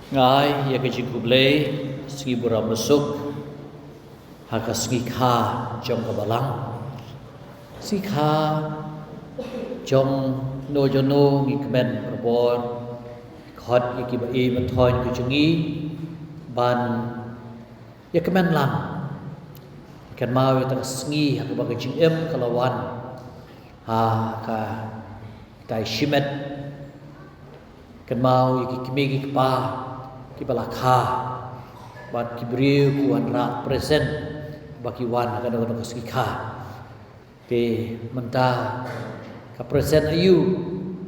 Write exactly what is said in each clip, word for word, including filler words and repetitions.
Nga ai ïa ka jingkhublei, sngi burom basuk ha ka sngi kha jong ka Balang. Sngi kha jong no jong no ngi kmen barabor, khot ïa ki ba-i ba-thoiñ ka jong ngi ban ïa kmen lang. Kynmaw ïa kata ka sngi ha kaba ka jingim ka la wan ha ka, kita i shimet. Kynmaw ïa ki kmie ki kpa kiba la kha bad ki briew ki wanrah present ba ki wan ha kano kano ka sngi kha. Te mynta ka present aïu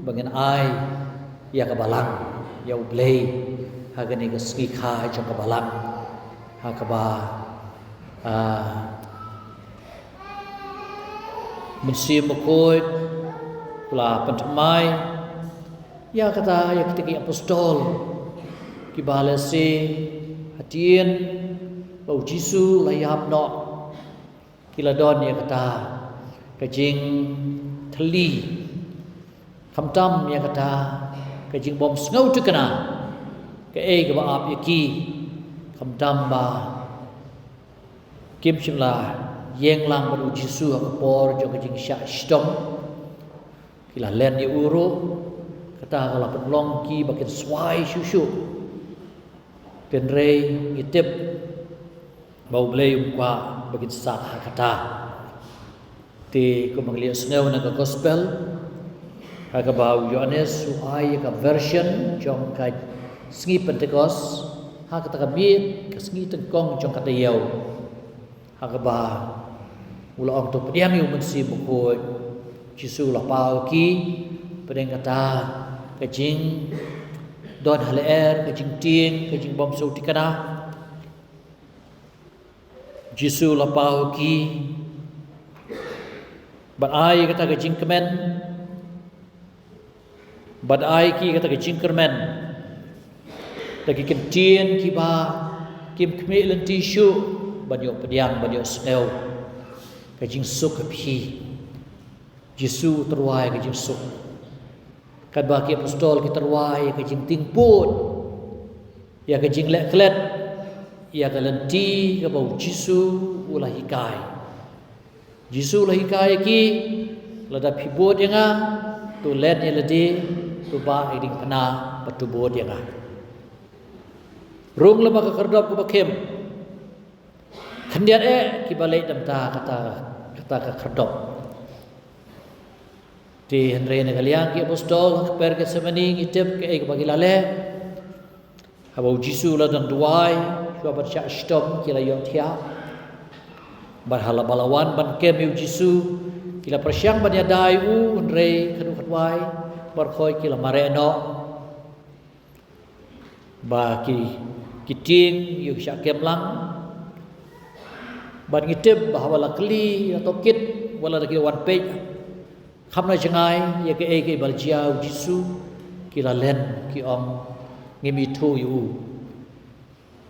ba ngin ai ïa ka Balang, ïa U Blei ha kane ka sngi kha jong ka Balang, ha kaba, ah, Mynsiem Bakhuid u la pynthymmai ïa kata, ïa kita ki apostol kiba lehse hadien ba U Jisu u la ïap noh, ki la don ïa kata ka jingthylli, khamtam ïa kata ka jingbym sngewthikna kaei kaba ap ïa ki, khamtam ba kim shym la ïeng lang bad U Jisu ha ka por jong ka jingshah shitom. Ki la len ïa u ruh, kata ka la pynlong ïa ki ba kin swai shuh shuh. Hynrei ngi tip ba U Blei um kwah ba kin sah ha kata. Te kumba ngi la ïohsngew na ka gospel, ha kaba u Ïoannis u ai ïa ka version jong ka sngi Pentekost ha kata ka miet, ka sngi tyngkong jong ka taïew, ha kaba u la ong, to pdiang ïa U Mynsiem Bakhuid. Jisu u la paw ïa ki, pdeng kata ka jingdon ha lyer, ka jingtieng, ka jingbym sngewthikna. Jisu u la paw ïa ki bad ai kata ka jingkmen, bad ai ïa ki kata ka jingkyrmen da ki kyntien kiba kim khmih lynti shuh ban ïoh pdiang, ban ïohsngew. Ka jingsuk ha phi. Jisu u tyrwa ïa ka jingsuk. Katba ki apostol ki tyrwa ïa ka jingtieng pud, ïa ka jingleh klet ïa ka lynti kaba U Jisu u la hikai. Jisu u la hikai ïa ki, lada phi bud ïa nga, to len ïa lade, to bah ïa ka diengphna bad to bud ïa nga. Rung lyngba ka khyrdop kaba khim. Khyndiat eh kiba leit na bynta kata, kata ka khyrdop. Te hynrei na ka liang ki apostol ha ka kper Gethsemane ngi tip kaei kaba ki la leh. Haba U Jisu u la don duwai, shuwa ban shah shitom ki la ïohthiah. Bad haba la wan ban kem ïa U Jisu, ki la pyrshang ban ïada ïa u, hynrei khatduh khatwai baroh khoit ki la mareh noh. Ba ki, ki tieng ïa u shah kem lang. Bad ngi tip ba haba la kylli ïa ka tohkit, wat la da ki wan peit kham na jngai ïa kaei kaei ba la jia U Jisu, ki la len ki ong, ngim ithuh ïa u.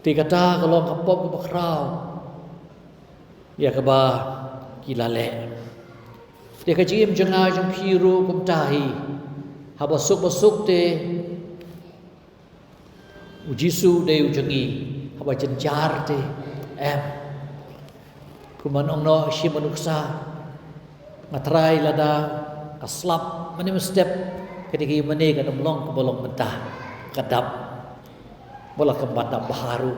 Te kata ka long ka pop kaba khraw ïa kaba ki la leh. Te ka jingim jong nga jong phi ruh kumta hi. Haba suk ba suk te U Jisu u dei u jong ngi, haba jynjar te em. Kumba ong noh shi manuksa, nga trai lada ka slap mane mynstep, ka dei ka ïing mane ka dang long kaba long mynta, ka dap. Wat la kumba dap bha ruh.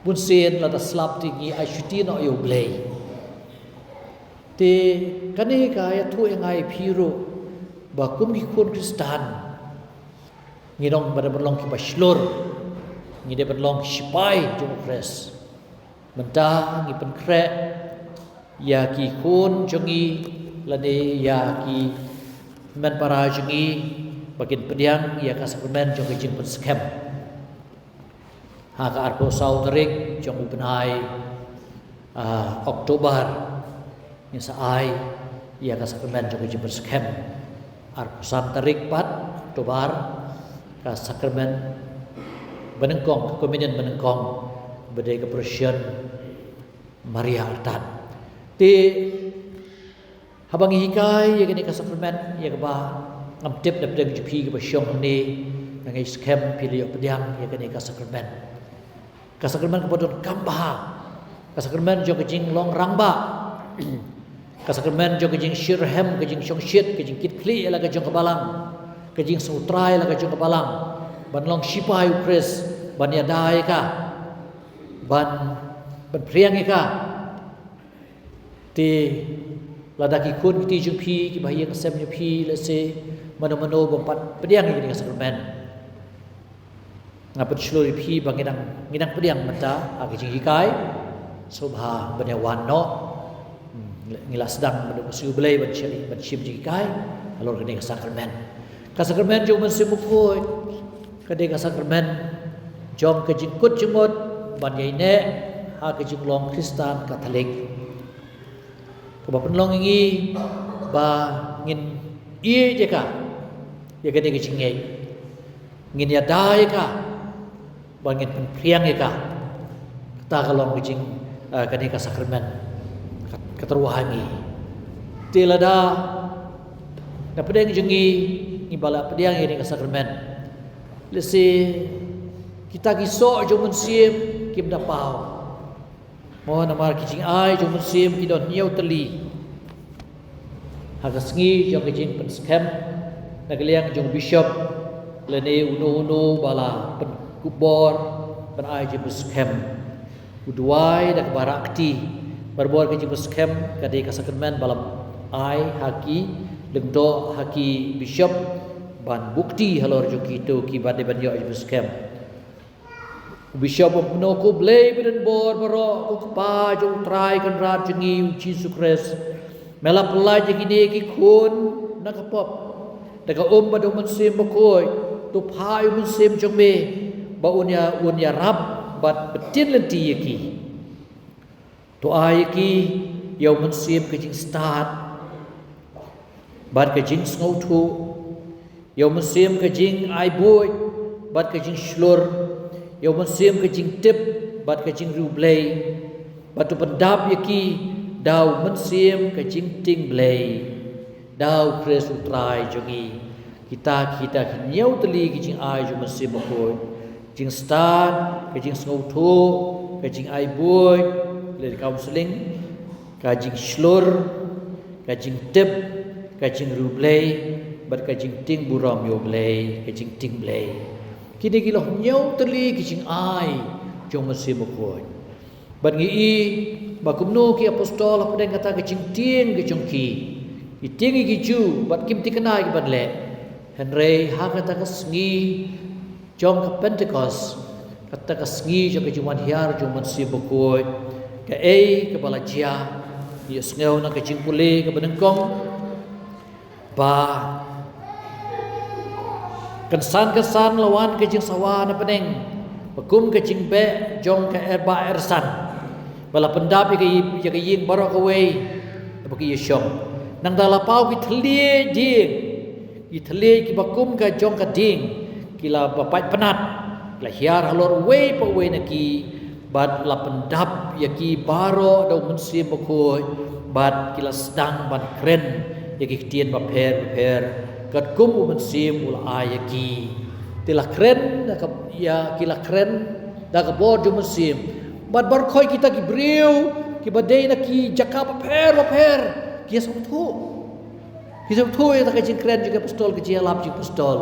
Bunsien lada slap te ngi ai shuti noh ïa U Blei. Te kane ka ïathuh ïa nga ïa phi ruh ba kum ki khun Khristan, ngi dei ban long kiba shlur, ngi dei ban long ki sipai jong U Khrist. Mynta ngi pynkhreh ïa ki khun jong ngi lane ïa ki hynmen para jong ngi ba kin pdiang ïa ka sakramen jong ka jingpynskhem. Ha ka arphew saw tarik jong u bnai, ah, October, ngin sa ai ïa ka sakramen jong ka jingpynskhem. Arphew san tarik pat October, ka sakramen banyngkong, ka communion banyngkong, ba dei ka procession Maria Artat. Te haba ngi hikai ïa kane ka sakramen, ïa kaba ngam tip na pdeng jong phi kiba shong hangne, Nga ngeit skhem phi la ïoh pdiang ïa kane ka sakramen. Ka sakramen kaba donkam bha. Ka sakramen jong ka jinglong rangbah. Ka sakramen jong ka jingshyrhem, ka jingshongshit, ka jingkitkhlieh ïa la ka jong ka balang, ka jingsngewthuh ïa la ka jong ka balang. Ban long shipai u Khrist, ban ïada ïa ka, ban, ban phriang ïa ka. Te lada ki khun ki kti jong phi kiba ha ïing ha sem jong phi, lehse mano mano bym pat pdiang ïa kane ka sakramen, nga pynshlur ïa phi ba ngi dang, ngi dang pdiang mynta ha ka jinghikai. Sngewbha ban ïa wan noh. Hmm, ngi la sdang ban ïa U Blei ban shim, ban shim jinghikai halor kane ka sakramen. Ka sakramen jong U Mynsiem Bakhuid ka dei ka sakramen jong ka jingkut jingmut ban ïaineh ha ka jinglong Khristan Katholik, kaba pynlong ïa ngi ba ngin ïeit ïa ka, ïa kane ka jingngeit, ngin ïada ïa ka, ba ngin pynphriang ïa ka. Kata ka long ka jing, eh, kane ka sakramen ka, ka tyrwa ha ngi. Te lada na pdeng jong ngi, ngi ba la pdiang ïa kane ka sakramen, lehse kita ki soh jong U Mynsiem kim da paw. Mo, namar ki jingai jong U Mynsiem ki don hynñiew tylli. Ha ka sngi jong ka jingpynskhem na ka liang jong u bishop lane uno uno ba la pynkup bor ban ai jingpynskhem, u duwai da kaba rah kti. Barabor ka jingpynskhem ka dei ka sakramen ba la ai ha ki lyngdoh, ha ki bishop, ban buh kti halor jong kito kiba dei ban ïoh jingpynskhem. U bishop u ong kumno: Ko Blei badonbor baroh, ko Kpa jong U Trai Kynrad jong ngi U Jisu Khrist, me la pyllait ïa kine ki khun na ka pop da ka um bad da U Mynsiem Bakhuid. To phah ïa U Mynsiem jong me ba un ïa, un ïarap bad btin lynti ïa ki. To ai ïa ki ïa U Mynsiem ka jingstad bad ka jingsngewthuh, ïa U Mynsiem ka jingai buit bad ka jingshlur, ïa U Mynsiem ka jingtip bad ka jingriewblei, bad to pyndap ïa ki da U Mynsiem ka jingtieng Blei, da U Khrist U Trai jong ngi. Kita, kita ki hynñiew tylli ki jingai jong U Mynsiem Bakhuid: jingstad, ka jingsngewthuh, ka jingai buit, lane counseling, ka jingshlur, ka jingtip, ka jingriewblei, bad ka jingtieng burom ïa U Blei, ka jingtieng Blei. Kine ki long hynñiew tylli ki jingai jong U Mynsiem Bakhuid. Bad ngi i ba kumno ki apostol hapdeng kata ka jingtieng ka jong ki, ki tieng ïa ki Jiw bad kim thikna ïa ki ban leh. Hynrei ha kata ka sngi jong ka Pentekost, kata ka sngi jong ka jingwan hiar jong U Mynsiem Bakhuid, kaei kaba la jia? Ïohsngew na ka jingpule kaba nyngkong ba kynsan kynsan la wan ka jingsawa na bneng, ba kum ka jingbeh jong ka er, ba ersan, ba la pyndap ïa ka, ïa ka ïing baroh kawei, ba ki ïashong. Nangta la paw ki thylliej dieng, ki thylliej kiba kum ka jong ka dieng, ki la ba pait pnat, ki la hiar halor uwei pa uwei na ki, bad la pyndap ïa ki baroh da U Mynsiem Bakhuid, bad ki la sdang ban kren ïa ki ktien bapher bapher katkum U Mynsiem u la ai ïa ki. Te la kren da ka, ïa, ki la kren da ka bor jong U Mynsiem. Bad baroh kita ki briew kiba dei na ki jaka bapher bapher ki ïasngewthuh. Ki sngewthuh ïa ka jingkren jong ki apostol, ka jingïalap jong ki apostol.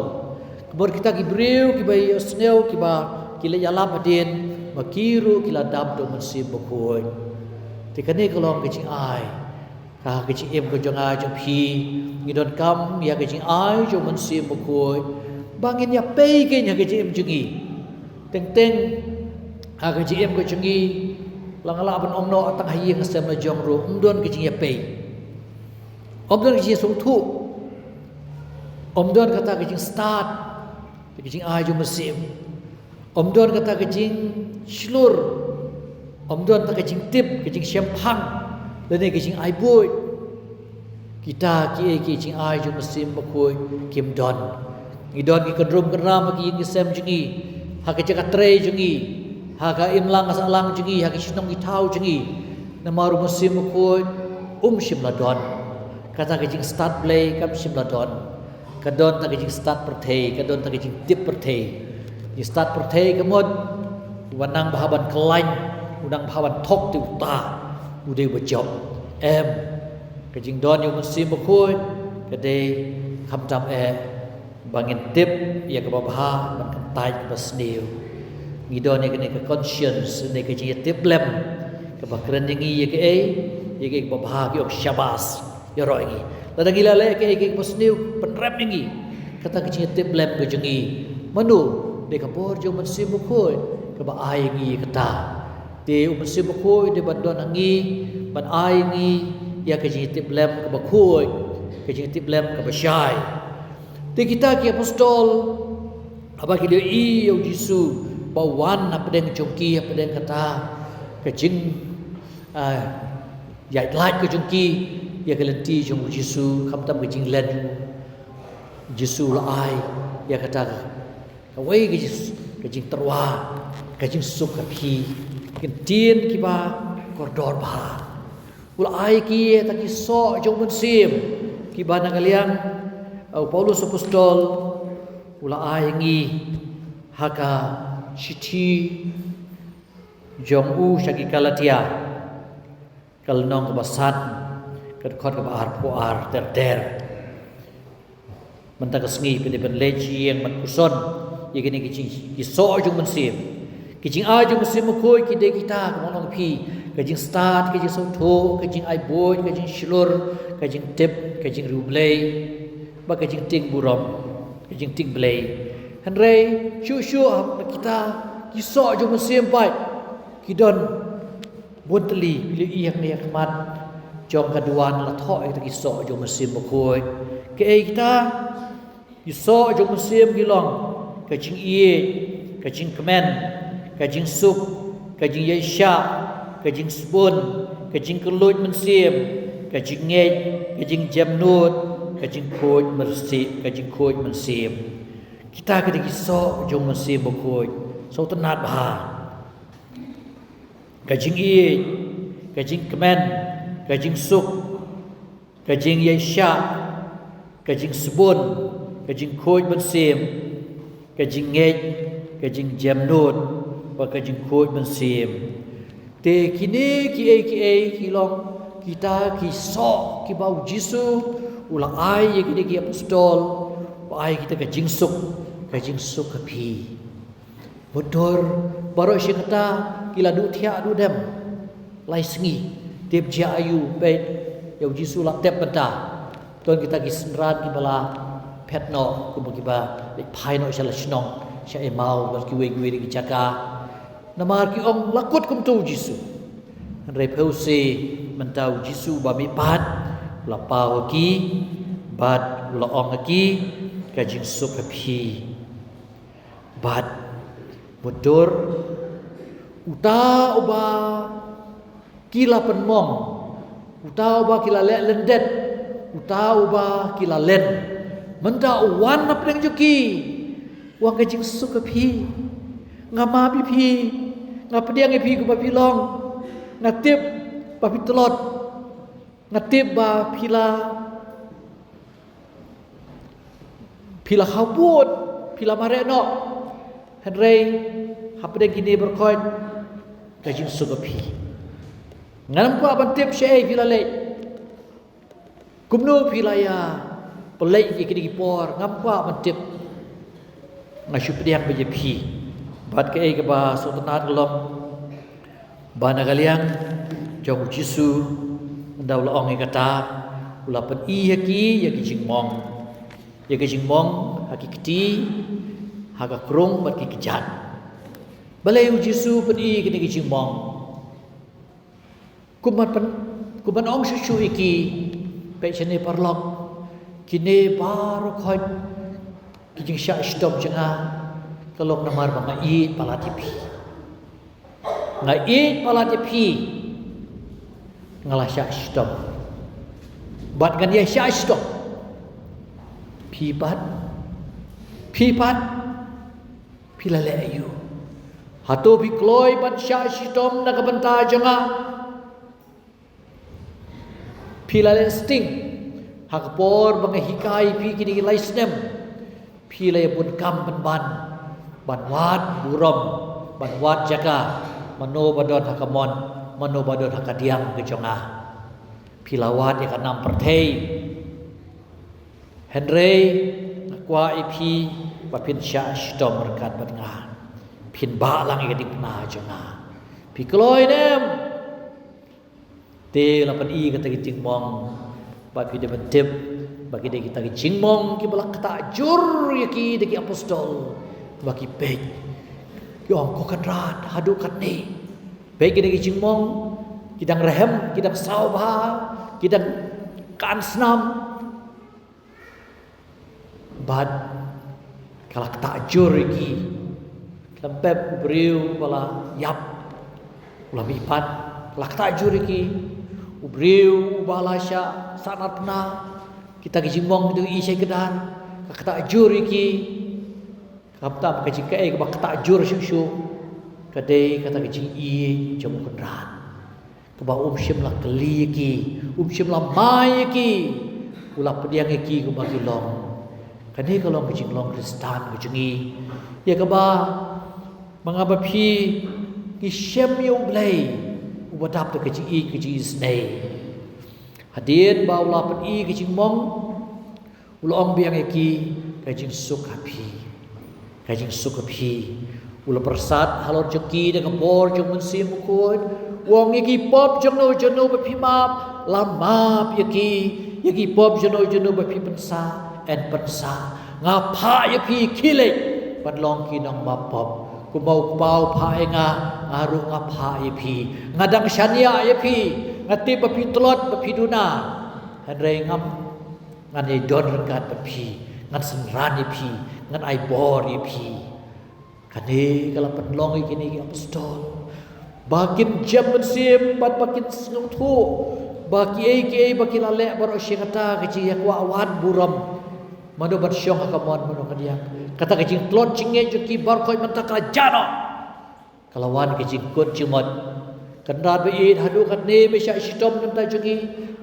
Kumno kita ki briew kiba ïohsngew, kiba ki la ïalap hadien, ma ki ruh ki la dap da U Mynsiem Bakhuid. Te kane ka long ka jingai, ka, ka jingim ka jong nga jong phi. Ngi donkam ïa ka jingai jong U Mynsiem Bakhuid ba ngin ïapei kein ha ka jingim jong ngi. Teng teng ha ka jingim ka jong ngi, la nga lah ban ong noh, tang ha ïing ha sem la jong ruh, ym don ka jingïapei. Ym don ka jingsngewthuh. Ym don kata ka jingstad, ka jingai jong U Mynsiem. Ym don kata ka jingshlur. Ym don kata ka jingtip, ka jingshemphang, lane ka jingai buit. Kita kiei ki jingai jong U Mynsiem Bakhuid kim don. Ngi don ngi kynrum kynram ha ki ïing ki sem jong ngi, ha ka jaka trei jong ngi, ha ka imlang ka sahlang jong ngi, ha ki shnong ki thaw jong ngi. Namar U Mynsiem Bakhuid um shym la don. Kata ka jingstad Blei kam shym la don. Ka don ta ka jingstad pyrthei, ka don ta ka jingtip pyrthei. Jingstad pyrthei ka mut, u nang bha ban khlaiñ, u nang bha ban thok te uta, u dei ba jop. Em, ka jingdon ïa u Mynsiem Bakhuid, ka dei khamtam eh ba ngin tip ïa kaba bha, ban kyntait kaba sniew. Ngi don ïa kane ka conscience, ne ka jingïatiplem, kaba kren ïa ngi ïa kaei, ïa kaei kaba bha, ki ong shabas. Ïaroh ïa ngi. Lada ngi la leh kaei kaei kaba sniew, pynrem ïa ngi. Kata ka jingïatiplem ka jong ngi. Mano, dei ka bor jong u Mynsiem Bakhuid, kaba ai ïa ngi kata. Te u Mynsiem Bakhuid, dei ban don ha ngi, ban ai ïa ngi, ïa ka jingïatiplem kaba khuid, ka jingïatiplem kaba shai. Te kita ki apostol, haba ki la ïohi ïa u Jisu, ba wan hapdeng jong ki, hapdeng kata, ka jing, ah, ïaid lait ka jong ki, ïa ka lynti jong u Jisu, khamtam ka jinglen. U Jisu u la ai, ïa kata ka, kawei ka jing, ka jingtyrwa, ka jingsuk ha phi, ki ktien kiba kordor bha. U la ai ki, ïa kita ki soh jong u Mynsiem, kiba na ka liang, uh, u Paulus apostol, u la ai ïa ngi, ha ka shithi, jong u sha ki Galatia. Ka lynnong kaba san, ka dkhot kaba arphew ar ter ter. Mynta ka sngi phi dei ban leit ïeng ban puson, ïa kine ki jing, ki soh jong u Mynsiem. Ki jingai jong u Mynsiem Bakhuid ki dei kita, kumba nga ong ïa phi. Ka jingstad, ka jingsngewthuh, ka jingai buit, ka jingshlur, ka jingtip, ka jingriewblei. Bad ka jingtieng burom, ka jingtieng Blei. Hynrei, shuh shuh, ha kita, ki soh jong u Mynsiem pat. Ki don bun tylli, phi la ïohi hangne ha khmat jong ka duwan la thoh ïa kita ki soh jong u Mynsiem Bakhuid. Kaei kita, ki soh jong u Mynsiem ki long, ka jingïeit, ka jingkmen, ka jingsuk, ka jingïaishah, ka jingsbun, ka jingkylluid mynsiem, ka jingngeit, ka jingjemnud, ka jingkhuid mynsiem, ka jingkhuid mynsiem. Kita ki dei ki soh jong u Mynsiem Bakhuid, sngewtynnad bha. Ka jingïeit, ka jingkmen, ka jingsuk, ka jingïaishah, ka jingsbun, ka jingkhuid mynsiem, ka jingngeit, ka jingjemnud, bad ka jingkhuid mynsiem. Te kine kiei kiei ki long kita ki soh kiba u Jisu u la ai ïa kine ki apostol, u ai kita ka jingsuk, ka jingsuk ha phi. Bynta baroh shi katta ki la duh thiah duh dem. Lai sngi, tip jia aiu, peit, ïa u Jisu la tep bynta. Don kita ki synran kiba la phet noh, kumba kiba leit phai noh sha la shnong, sha Emmaus, bad kiwei kiwei de ki jaka. Namar ki ong la kut kumto u Jisu. Hynrei phewse, mynta u Jisu ba mihpat, u la paw ha ki, bad u la ong ha ki, ka jingsuk ha phi. Bad, mutdur, uta uba ki la pynmong, uta uba ki la leh lyndet, uta uba ki la len. Mynta u wan hapdeng jong ki, u ong ka jingsuk ha phi. Nga map ïa phi, nga pdiang ïa phi kumba phi long, nga tip ba phi tlot, nga tip ba phi la Phi la khawbud, phi la mareh noh. Hynrei, hapdeng kine baroh khoit, ka jingsuk ha phi. Ngam kwah ban tip shaei phi la leit. Kumno phi la ïa pynleit ïa kine ki por, ngam kwah ban tip. Nga shu pdiang beit ïa phi. Bad kaei kaba sngewtynnad ka long. Ba na ka liang jong u Jisu, ynda u la ong ïa kata, u la pyni ha ki ïa ki jingmong. Ïa ki jingmong ha ki kti, ha ka krung bad ki kjat. Balei u Jisu pyni ïa kine ki jingmong? Kumban pyn, kumban ong shuh shuh ïa ki, peit shane paralok, kine baroh khoit, ki jingshah shitom jong nga, ka long namar ba nga ïeit palat ïa phi. Nga ïeit palat ïa phi. Nga la shah shitom. Bad ngan ïa shah shitom. Phi pat. Phi pat. Phi la leh aïu? Hato phi kloi ban shah shitom na ka bynta jong nga? Phi la leh sting. Ha ka por ba nga hikai phi kine ki lai snem, phi la ïa bun kam pynban ban wad burom, ban wad jaka, mano ba don ha ka mon, mano ba don ha ka diang ka jong nga. Phi la wad ïa ka nam pyrthei. Hynrei nga kwah ïa phi ba phin shah shitom ryngkat bad nga. Phin bah lang ïa ka diengphna jong nga. Phi kloi ne em? Te la pyni kata ka jingmong ba phi dei ban tip ba ki dei kita ki jingmong kiba la ktah jur ïa ki da ki apostol ba ki peit. Ki ong, ko Kynrad, haduh katne? Peit kine ki jingmong, ki dang rhem, ki dang saw bha, ki dang kan snam. Bad ka la ktah jur ïa ki. Khlem pep u briew ba la ïap, u la mihpat, ka la ktah jur ïa ki. U briew uba la shah sahnarphna, kita ki jingmong, kita ki i shai kdar, ka ktah jur ïa ki. Khamtam ka jingkaei kaba ktah jur shuh shuh ka dei kata ka jingïeit jong u Kynrad. Kaba um shym la kylli ïa ki, um shym la mai ïa ki, u la pdiang ïa ki kumba ki long. Kane ka long ka jinglong Khristan ka jong ngi, ïa kaba ma nga bad phi ngi shem ïa U Blei uba dap da ka jingïeit, ka jingisynei. Hadien ba u la pyni ka jingmong, u la ong biang ïa ki, ka jingsuk ha phi, ka jingsuk ha phi. U la pyrsad halor jong ki da ka bor jong u Mynsiem Bakhuid. U ong, ïa ki pop jongno jongno ba phi map, la map ïa ki. Ïa ki pop jongno jongno ba phi pynsah, yn pynsah. Nga phah ïa phi, khie leit ban long ki nongmap pop. Kumba u Kpa u phah ïa nga, nga ruh nga phah ïa phi. Nga dang shaniah ïa phi. Nga tip ba phi tlot, ba phi duna. Hynrei ngam, ngan ïai don ryngkat bad phi, ngan synran ïa phi, ngan ai bor ïa phi. Kane ka la pynlong ïa kine ki apostol ba kin jem mynsiem bad ba kin sngewthuh ba kiei kiei ba ki la leh baroh shi katta ka jingïakwah wad burom, mano ban shong ha ka mon, mano ka diang. Kata ka jingtlot jingngeit jong ki baroh khoit mynta ka la jah noh. Ka la wan ka jingkut jingmut. Kynrad ba ïeit, haduh katne me shah shitom na ka bynta jong ngi?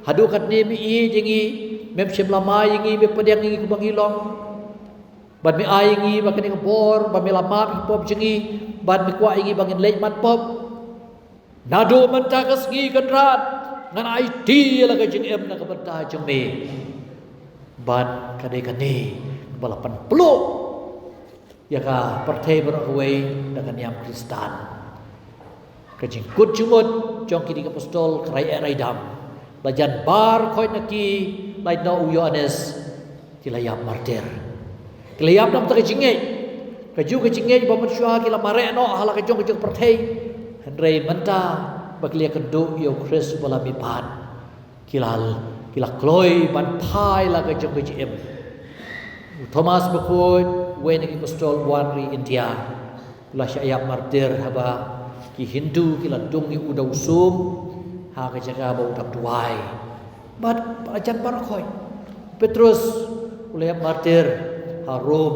Haduh katne me ïeit ïa ngi? Mem shym la mai ïa ngi, me pdiang ïa ngi kumba ngi long. Bad me ai ïa ngi ba kane ka bor, ba me la map ïa ki pop jong ngi, bad me kwah ïa ngi ba ngin leit man pop. Naduh mynta ka sngi Kynrad, ngan aiti ïa la ka jingim na ka bynta jong me. Bad ka dei kane kaba la pynpluh ïa ka pyrthei baroh kawei da ka niam Khristan. Ka jingkut jingmut jong kine ki apostol ka rai eh rai dam. La jan baroh khoit na ki, lait noh u Ïoannis, ki la ïap martir. Ki la ïap namar ka jingngeit. Kajuh ka jingngeit ba mynshuwa ki la mareh noh ha la ka jong ka jong pyrthei. Hynrei mynta ba ki la ïakynduh ïa u Khrist uba la mihpat, ki la, ki la kloi ban phai la ka jong ka jingim. U Thomas Bakhuid, uwei na ki apostol, u wan ri India, u la shah ïap martir haba ki Hindu ki la dung ïa u da u sum ha ka jaka ba u dap duwai. Bad ba la jan baroh khoit. Petrus u la ïap martir ha Rom,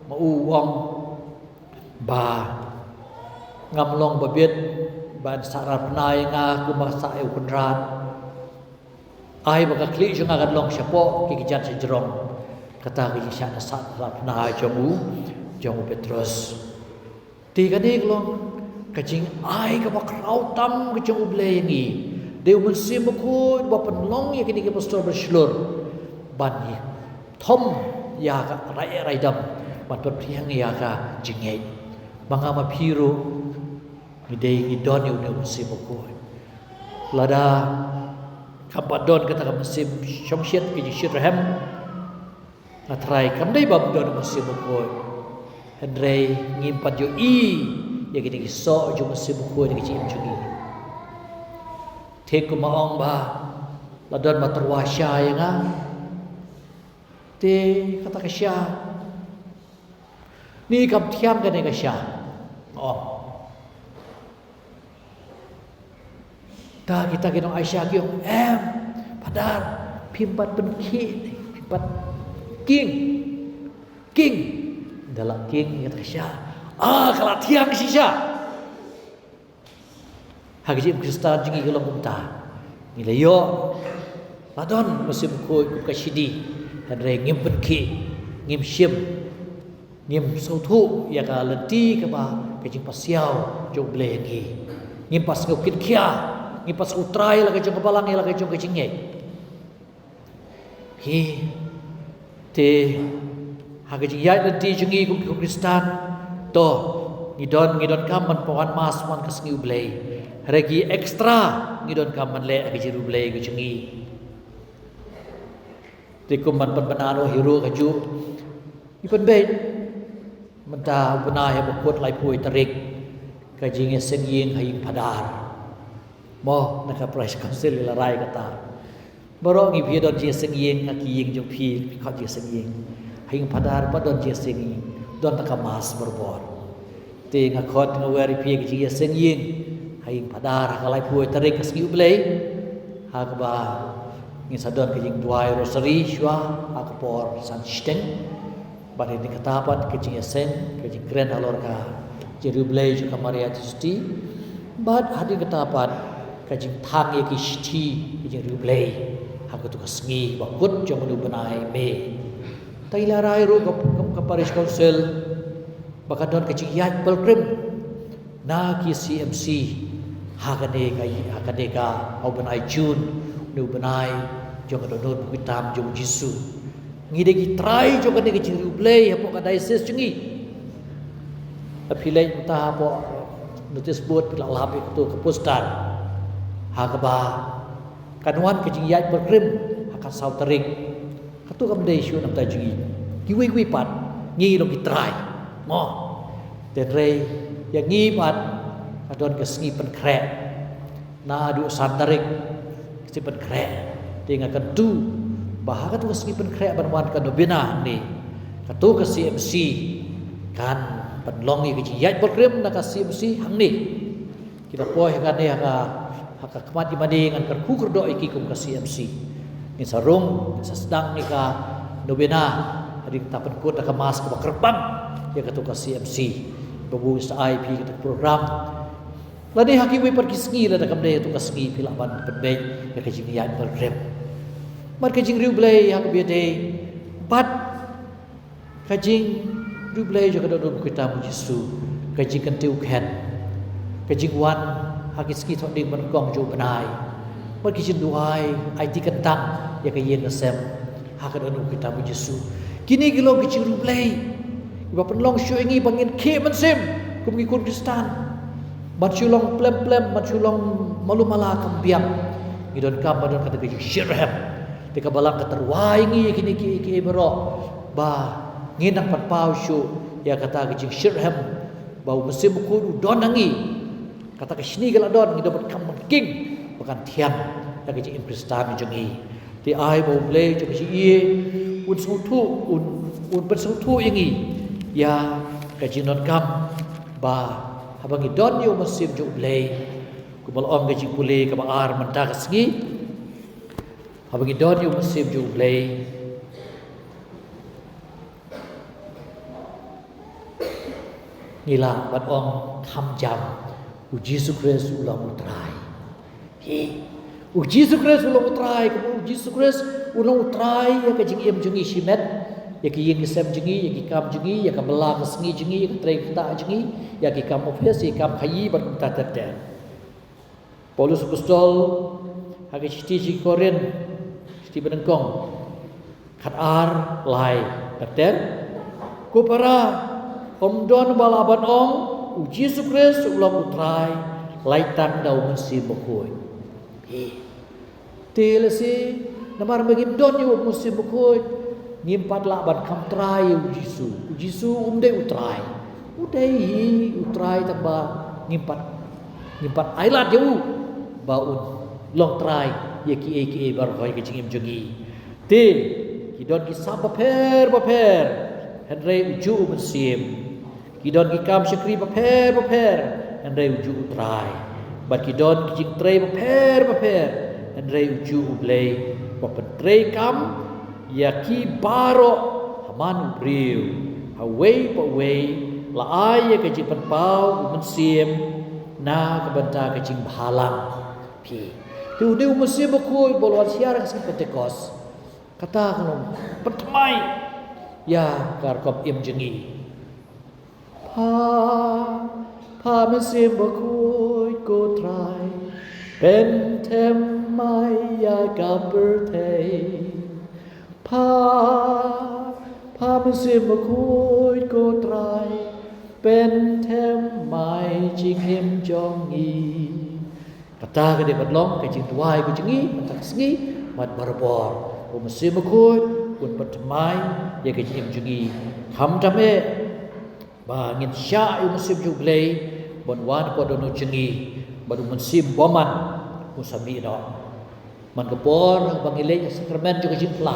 ma u u ong ba ngam long ba bit ban sah rapna ïa nga kumba sah ïa u Kynrad. Ai ba ka khlieh jong nga kan long shapoh ki kjat shajrong. Kata ka jingshah na sah rapna jong u, jong u Petrus. Te kane ka long ka jingai kaba khraw tam ka jong U Blei ïa ngi. Dei u Mynsiem Bakhuid ba pynlong ïa kine ki apostol ba shlur ban ïa thom ïa ka rai eh rai dam, ban pynphriang ïa ka jingngeit. Ma nga ma phi ruh ngi dei ngi don ïa une u Mynsiem Bakhuid. Lada kam pat don kata ka mynsiem shongshit, ka jingshitrhem, nga tharai kam dei ba ym don u Mynsiem Bakhuid. Hynrei ngim pat ïohi ïa kine ki soh jong u Mynsiem Bakhuid ha ka jingim jong ngi. Te kumba ong ba la don ba tyrwa sha ïa nga. Te kata ka sha, ni kam thiang kane ka sha? Nga ong. Ta kita ki nong ai sha ki ong, em, Phadar, phim pat pynkhih, phim pat king, king. Da la king kata ka sha. Ah, ka la thiang shisha. Ha ka jingim Khristan jong ngi ka long kumta. Ngi la ïoh La don u Mynsiem Bakhuid kum ka shidi, hynrei ngim pynkhih, ngim shim, ngim sngewthuh ïa ka lynti kaba ka jingpasiaw jong U Blei ha ngi. Ngim pat sngew kit khia, ngim pat sngew trai la ka jong ka balang ïa la ka jong ka jingngeit. Hi, te ha ka jingïaid lynti jong ngi kum ki Khristan, to, ngi don, ngi donkam ban wan mass, wan ka sngi U Blei. Hynrei ki extra ngi donkam ban leh ha ka jingriewblei ka jong ngi. Te kum ban pynbna noh hi ruh kajuh, ngi pynbeit mynta u bnai haba kut laiphew tarik, ka jingïaseng ïing ha ïing Phadar. Mo, na ka Parish Council la rai kata. Baroh ngi phi don jingïaseng ïing ha ki ïing jong phi, phi khot jingïaseng ïing. Ha ïing Phadar pat don jingïaseng ïing, don tang ka mass barabor. Te nga khot nga wer ïa phi ka jingïaseng ïing ha ïing Phadar ha ka laiphew tarik ka sngi U Blei, ha kaba ngin sa don ka jingduwai rosary shuwa ha ka por san shiteng. Bad hadien kata pat ka jingïaseng, ka jingkren halor ka jingriewblei jong ka Maria Theisotti. Bad hadien kata pat ka jingthang ïa ki shithi ka jingriewblei ha katu ka sngi ba kut jong une u bnai May. Te la rai ruh ka, ka, ka Parish Council ba kan don ka jingïaid pilgrim na ki C M C ha kane ka, ha kane ka, ha u bnai June, une u bnai jong ka dohnud bakhuid tam jong U Jisu. Ngi dei ki trai jong kane ka jingriewblei hapoh ka diocese jong ngi. Lada phi leit mynta hapoh notice board phi la lap ïa katu ka poster, ha kaba kan wan ka jingïaid pilgrim ha ka saw tarik. Katu kam dei shuh na ka bynta jong ngi. Kiwei kiwei pat ngi long ki trai, mo. Hynrei ïa ngi pat ka don ka sngi pynkhreh. Naduh san tarik ka sngi pynkhreh. Te nga kyntu ba ha katu ka sngi pynkhreh ban wan ka novena hangne, katu ka C M C kan pynlong ïa ka jingïaid pilgrim na ka C M C hangne. Kita poi ha kane ha ka, ha ka khmat ïa mane ngan kyrkhu kyrdoh ïa ki kum ka C M C. Ngin sa rung, ngin sa sdang ïa ka novena, hadien kata pynkut da ka mass kaba kyrpang ïa katu ka C M C. Ba buh sa ai phi katu ka program. Lane ha kiwei pat ki sngi lada kam dei katu ka sngi phi lah ban pynbeit ïa ka jingïaid pilgrim. Bad ka jingriewblei ha kaba ïadei bad ka jingriewblei jong ka dohnud bakhuid tam U Jisu, ka jingkyntiew khet, ka jingwan ha ki sngi thohdieng ba nyngkong jong u bnai, bad ki jingduwai aiti kyntang ïa ka ïing ka sem ha ka dohnud bakhuid tam U Jisu. Kine ki long ki jingriewblei kiba pynlong shuh ïa ngi ba ngin khie mynsiem kum ki khun Khristan. Ban shu long plem plem, ban shu long malu mala kam biang. Ngi donkam ban don kata ka jingshitrhem. Te ka balang ka tyrwa ïa ngi ïa kine kiei kiei baroh ba ngin nang pynpaw shuh ïa kata ka jingshitrhem ba u Mynsiem Bakhuid u don ha ngi. Kata ka shini ka la don, ngi don bad kam ban king ba kan thiang ïa ka jingim Khristan jong ngi. Te ai ba U Blei jong ka jingïeit un sngewthuh, un, un pynsngewthuh ïa ngi ïa ka jingdonkam ba haba ngi don ïa u Mynsiem jong U Blei, kumba la ong ka jingpule kaba ar mynta ka sngi, haba ngi don ïa u Mynsiem jong U Blei, ngi lah ban ong kham jam, U Jisu Khrist u long u Trai. Hi. U Jisu Khrist u long u Trai, kumba U Jisu Khrist u long u Trai ïa ka jingim jong ngi shimet, ïa ki ïing ki sem jong ngi, ïa ki kam jong ngi, ïa ka bylla ka sngi jong ngi, ïa ka trei ka ktah jong ngi, ïa ki kam ophis, ïa ki kam khaïi bad kumta ter ter. Paulus Apostol ha ka shithi sha ki Korinth, shithi ba nyngkong, khat ar, lai, ter ter. Ko para, ym don ba lah ban ong, U Jisu Khrist u long u Trai, lait tang da u Mynsiem Bakhuid. Hi. Te lehse namar ba ngim don ïa u Mynsiem Bakhuid, ngim pat lah ban kham trai ïa u Jisu. U Jisu um dei u Trai. U dei hi u Trai, tangba ngim pat, ngim pat ai lad ïa u ba un long Trai ïa kiei kiei baroh ha ka jingim jong ngi. Te ki don ki sap bapher bapher, hynrei u juh u Mynsiem. Ki don ki kam shakri bapher bapher, hynrei u juh u Trai. Bad ki don ki jingtrei bapher bapher, hynrei u juh u Blei uba pyntreikam ïa ki baroh ha man u briew. Ha uwei pa uwei la ai ïa ka jingpynpaw u Mynsiem na ka bynta ka jingbhalang. Phi. Te une u Mynsiem Bakhuid ba u la wan sha ka sngi Pentekost, kata ka long pynthymmai ïa ka rukom im jong ngi. Pha, pha Mynsiem Bakhuid ko Trai, pynthymmai ïa ka pyrthei. Pha, pha Mynsiem Bakhuid ko Trai, pynthymmai jingim jong ngi. Kata ka dei ban long ka jingduwai ka jong ngi mynta ka sngi bad barabor. U Mynsiem Bakhuid un pynthymmai ïa ka jingim jong ngi. Khamtam eh ba ngin shah ïa u Mynsiem jong U Blei ban wan hapoh dohnud jong ngi, bad u Mynsiem Bymman un sa mih noh. Man ka por ba ngi leit ha sakramen jong ka jingphla,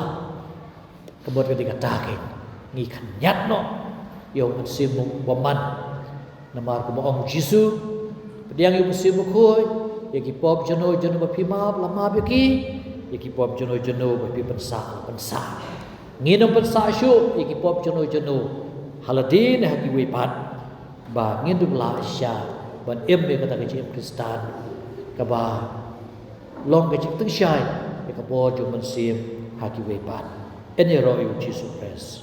ka mut ka dei kata, ngi khynñiat noh ïa u Mynsiem Bymman. Namar kumba ong u Jisu, pdiang ïa u Mynsiem Bakhuid, ïa ki pop jong no jong no ba phi map la map ïa ki, ïa ki pop jong no jong no ba phi pynsah la pynsah. Ngin ym pynsah shuh ïa ki pop jong no jong no ha lade ne ha kiwei pat, ba ngin dup lah shisha ban im ïa kata ka jingim Khristan kaba long ka jingtyngshaiñ ïa ka bor jong u Mynsiem ha kiwei pat. Yn ïaroh ïa u Jisu Khrist.